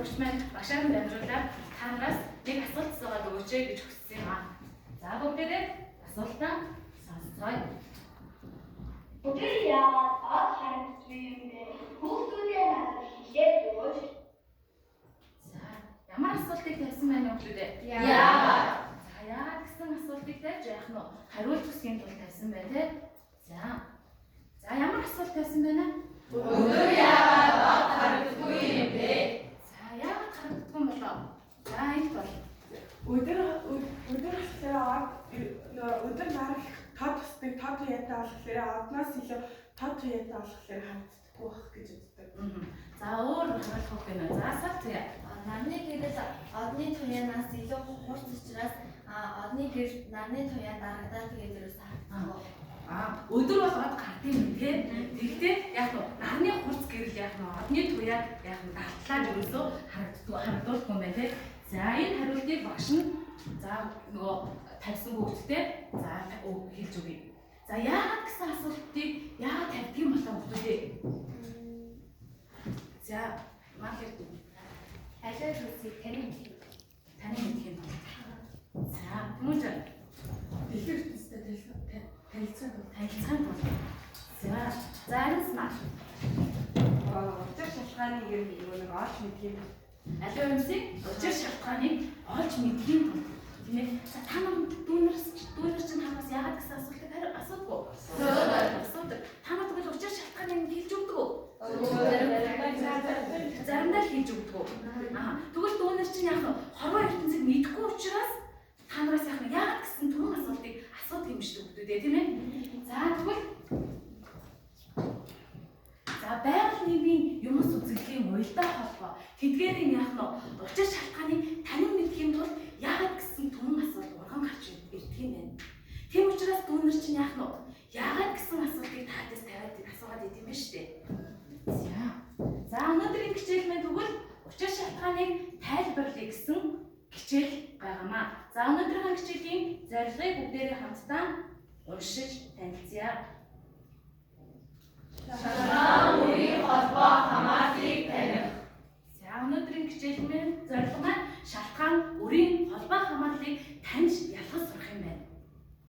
сурагч маань багшаар нь дамжуулаад та нараас нэг асуулт асуугаад өгөөч ээ гэж хүссэн юм аа. За, бүгдээрээ асуултаа сонсцгоё. Өдөр яагаад од харагддаггүй юм бэ? Хүүхдүүдээ надад хэлээд өгөөч. За, ямар асуултыг тавьсан байна вэ, хүүхдүүдээ? Яагаад? За, яагаад гэсэн асуултыг тавьж яах нь вэ? Хариулт хүсхийн тулд тавьсан байна те. За. За, ямар асуулт тавьсан байна? Өдөр яагаад од харагддаггүй юм бэ? За, яагаад харагддаггүй юм болоо? За, энд бол Өдөр өдөр болохоор од нөгөө өдөр нар их тод тусдаг, тод туяатай болохоор одноос илүү тод туяатай болохоор харагддаггүй байх гэж үздэг. За, өөр хариулах үг гэнэ. За, сар туяа. Нарны гэрэл одны туяанаас илүү хурц учраас одны гэрэл нарны туяа дарагдаад тэгээд ерөөс харагдахгүй. Аа, өдөр бол од гардыг юм те. Тэгэхдээ яг нь нарны хурц гэрэл яг нь одны туяаг яг нь дартлаад ерөөсөө харагддгүй харагдуулахгүй юм байна те. За, энэ хариултыг багш нь за нөгөө тавьсан хүүхдтэй за хэлж өгье. За, яагаад гэсэн асуултыг яагаад тавьдаг юм болоо, хүүхдүүдээ? За, махэр Аливаа зүйлсийг таны таны мэдэх юм бол. За, хүмүүж Дэлхийн ертөнцтэй танилцсан тул. танилцахын тулд. За, за ариун наа. Учир шалтгааныг ер нь нөгөө нэг олж мэдэх юм. Аливаа юмсыг учир шалтгааныг олж мэдэхийн тулд, тийм ээ. За, та нар дүүнер чинь хараас яагаад гэсэн асуултыг хариу асуудаггүй. Асуудаг. Та нар тэгвэл учир шалтгааныг нь хэлж өгдөг үү? Заримдаа л хэлж өгдөг үү? Аа, тэгвэл дүүнер чинь яг нь хорвоо ертөнцийг мэдэхгүй учраас та нараас яг нь яагаад гэсэн түрүүн асуултыг асуудаг юм шүү дээ, тийм ээ. За, тэгвэл за байгаль нийгмийн юмс үзэгдлийн уялдаа холбоо тэдгээрийн яах нь учир шалтгааныг танин мэдэхийн тулд яагаад гэсэн түмэн асуулт урган гарч ирдэг юм байна. Тийм учраас дүүнер чинь яах нь яагаад гэсэн асуултыг таадас тавиад асуугаад идэм байна шүү дээ. За. За, өнөөдрийн хичээл маань тэгвэл учир шалтгааныг тайлбарлая гэсэн хичээл байгаамаа. За, өнөөдрийн хичээлийн зорилгыг бүгдээрээ хамтдаа уншиж танилцъя. Шалтгаан бүрийн холбоо хамаарлыг таних. За, өнөөдрийн хичээл маань зорилго маань шалтгаан